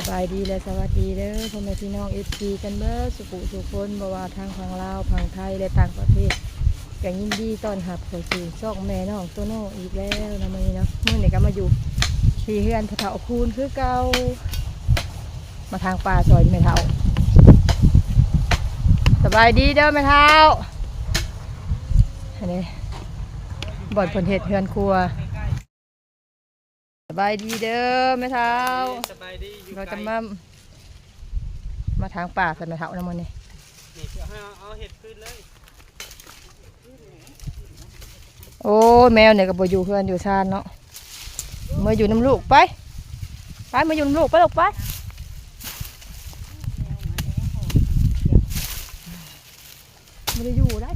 ສະບາຍດີ ແລະ ສະຫວັດດີເດີ ພໍ່ແມ່ພີ່ນ້ອງ ເອັຟຊີ ກັນເບິດສູ່ຜູ້ສູ່ຄົນ, ບໍ່ວ່າທາງຝັ່ງລາວ, ຝັ່ງໄທ ແລະ ຕ່າງປະເທດ, ກໍຍິນດີຕ້ອນຮັບເຂົ້າສູ່ຊ່ອງແມ່ນ້ອງໂຕໂນອີກແລ້ວນະ ມື້ນີ້ເນາະ. ມື້ນີ້ກໍມາຢູ່ທີ່ເຮືອນພໍ່ເຖົ້າຄູນຄືເກົ່າ, ມາຖາງປ່າຊ່ອຍແມ່ເຖົ້າ. ສະບາຍດີເດີແມ່ເຖົ້າ. ອັນນີ້ບ່ອນເພິ່ນເຮັດເຮືອນຄົວ. ສະບາຍດີເດີແມ່ເຖົ້າ. ສະບາຍດີ. ຢູ່ໄກ ມາ ມາຖາງປ່າໃສ່ແມ່ເຖົ້ານຳມື້ນີ້. ນີ້ເອົາ ເອົາເຮັດຄືນເລີຍ. ໂອ້ຍ ແມວນີ້ກໍບໍ່ຢູ່ເຮືອນຢູ່ຊານເນາະ, ເມືອຢູ່ນຳລູກໄປ, ໄປ ເມືອຢູ່ນຳລູກໄປລູກໄປ. ບໍ່ໄດ້ຢູ່ໄດ໋.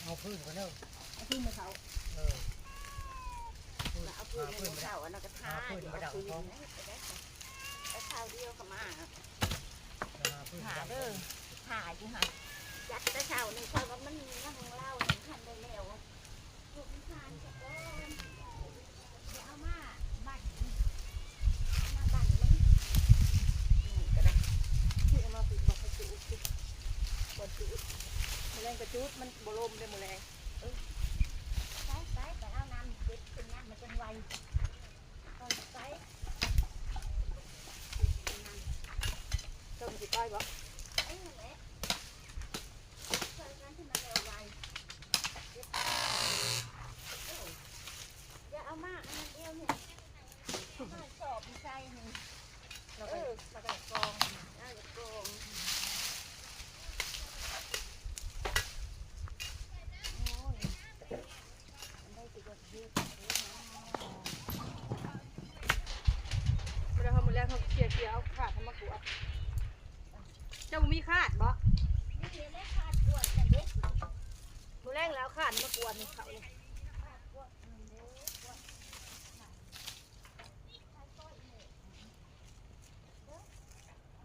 ເອົາຟືນກ່ອນເດີ ເອົາຟືນມາເຜົາ. ເອີ ເອົາຟືນມາເຜົາ ອັນນັ້ນກໍຖ້າ ເອົາຟືນມາດັງ ເອົາຟືນ ແຕ່ເຊົ້າດຽວກໍມາ ຖ້າເດີ ຖ້າຢູ່ຫັ້ນ. ຈັດແຕ່ເຊົ້ານີ້ ຂ້ອຍວ່າມັນຍັງລາວຍັງທັນໄດ້ແລ້ວ. ລູກມັນຄານສະກ່ອນ ດຽວເອົາມາບັ້ນ ເອົາມາບັ້ນມັນ ນີ້ກໍໄດ້ ທີ່ເອົາມາປູກ ບໍ່ໃຫ້ຈູດ ບໍ່ຈູດ ມື້ແລງກໍຈູດ ມັນບໍ່ລົມເດ້ມື້ແລງ. ເອີ ໄປ ໄປ ໄປເອົານ້ຳເກັບຂຶ້ນມາ ມັນຈັ່ງໄວ. ເຈົ້າຊິໄປບໍ່? ໄປຫັ້ນແຫຼະ ຊ່ອຍກັນໃຫ້ມັນແລ້ວໄວ. ຢ່າເອົາມາອັນນັ້ນດຽວນີ້ ເອົາມາຊອບໃສ່ນີ້ ເອີ ແລ້ວກໍກອງ ເອົາກອງ. ໂອ້ຍ. ມື້ແລງເຮົາ ມື້ແລງເຮົາເຄຍ ເຄຍເອົາຂາດມາກວດ. ເຈົ້າບໍ່ມີຂາດບໍ່? ມີແຕ່ຂາດກວດນັ້ນເດ້. ມື້ແລງແລ້ວເອົາຂາດມາກວດນີ້ເຂົານີ້. ວ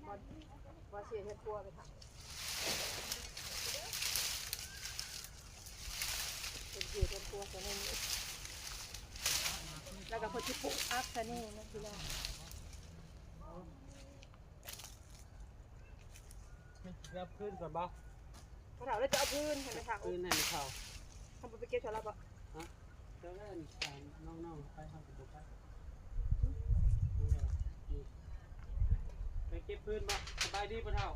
່າ ວ່າຊິເຮັດຄົວໄປທາງ ເປັນເຂດເຮືອນຄົວຊະນີ້ ແລ້ວກໍເພິ່ນຊິປູກອັກຊະນີ້ນະພີ່ນ້ອງ. ເອົາຄືນກ່ອນບໍ່? ພໍ່ເຖົ້າ ແລ້ວຈະເອົາຄືນໃຫ້ແມ່ເຖົ້າ ຄືນໃຫ້ແມ່ເຖົ້າ. ເຮົາບໍ່ໄປເກັບຊ່ອຍລາວບໍ່? ເຈົ້າເອີ້ນນ້ອງໆໄປ ເຮົາກໍບໍ່ໄປ. ໄປເກັບຄືນບໍ່? ສະບາຍດີພໍ່ເຖົ້າ.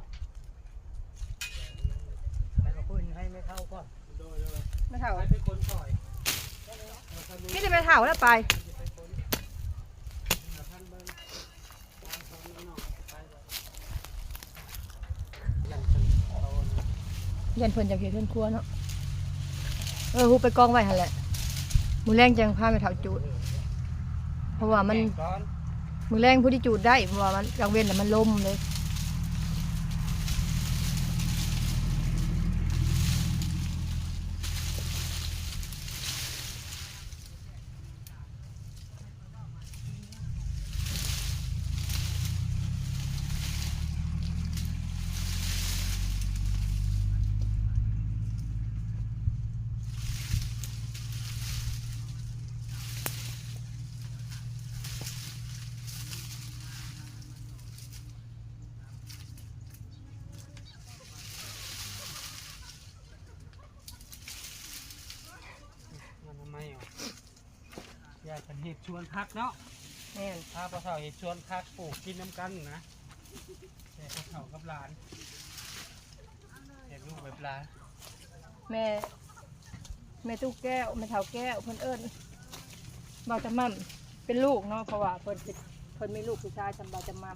ໄປເອົາຄືນໃຫ້ແມ່ເຖົ້າກ່ອນ. ໂດຍໆ ແມ່ເຖົ້າ ໃຜເປັນຄົນຊ່ອຍ? ມີແຕ່ແມ່ເຖົ້າແລ້ວໄປ. ຢ້ານເພິ່ນຢາກເຮັດເຮືອນຄົວເນາະ. ເອີ ຮູບໄປກອງໄວ້ຫັ້ນແຫຼະ ມື້ແລງຈັ່ງພາແມ່ເຖົ້າຈູດ ເພາະວ່າມັນ ມື້ແລງພໍດີຈູດໄດ້ ເພາະວ່າມັນກາງເວັນນະມັນລົມເດ້. ອະນາໄມອອກ. ຢາກເຮັດສວນຜັກເນາະ. ແມ່ນ ພາພໍ່ເຖົ້າເຮັດສວນຜັກ ປູກກິນນຳກັນນະ ແຕ່ພໍ່ເຖົ້າກັບຫຼານ ແບບລູກແບບຫຼານ. ແມ່ ແມ່ຕູ້ແກ້ວ ແມ່ເຖົ້າແກ້ວ ເພິ່ນເອີ້ນບ່າວຈຳໝ່ຳ ເປັນລູກເນາະ ເພາະວ່າເພິ່ນ ເພິ່ນມີລູກຜູ້ຊາຍ ຈຳບ່າວຈຳໝ່ຳ.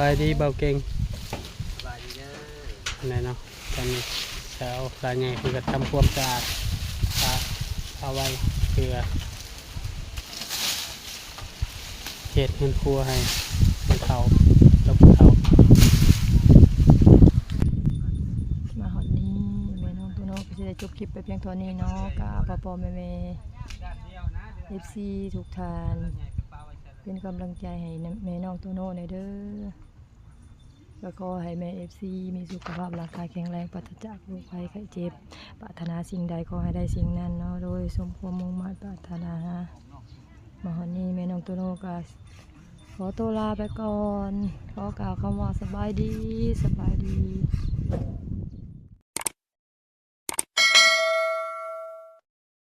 ສະບາຍດີບ່າວເກັ່ງ ສະບາຍດີເດີ ແນ່ເນາະ. ຕອນນີ້ສາວຫຼ້າໃຫຍ່ເພິ່ນກໍທຳຄວາມສະອາດ ປະເອົາໄວ້ເພື່ອເຮັດເຮືອນຄົວໃຫ້ຜູ້ເຖົ້າ ກັບຜູ້ເຖົ້າ. ມາຮອດນີ້ ແມ່ນ້ອງໂຕໂນກໍຊິໄດ້ຈົບຄລິບໄປພຽງເທົ່ານີ້ເນາະ. ກໍຝາກພໍ່ໆແມ່ໆ ເອັຟຊີ ທຸກທ່ານ ເປັນກຳລັງໃຈໃຫ້ແມ່ນ້ອງໂຕໂນແດ່ເດີ. ກໍຂໍໃຫ້ແມ່ເອັຟຊີມີສຸຂະພາບຮ່າງກາຍແຂງແຮງ ປາສະຈາກໂລກໄພໄຂ້ເຈັບ ປາດຖະໜາສິ່ງໃດຂໍໃຫ້ໄດ້ສິ່ງນັ້ນເນາະ ໂດຍສົມຄວາມມຸ່ງມາດປາດຖະໜາ. ມາຮອດນີ້ແມ່ນ້ອງໂຕໂນກໍຂໍຕົວລາໄປກ່ອນ ຂໍກ່າວຄຳວ່າສະບາຍດີ ສະບາຍດີ.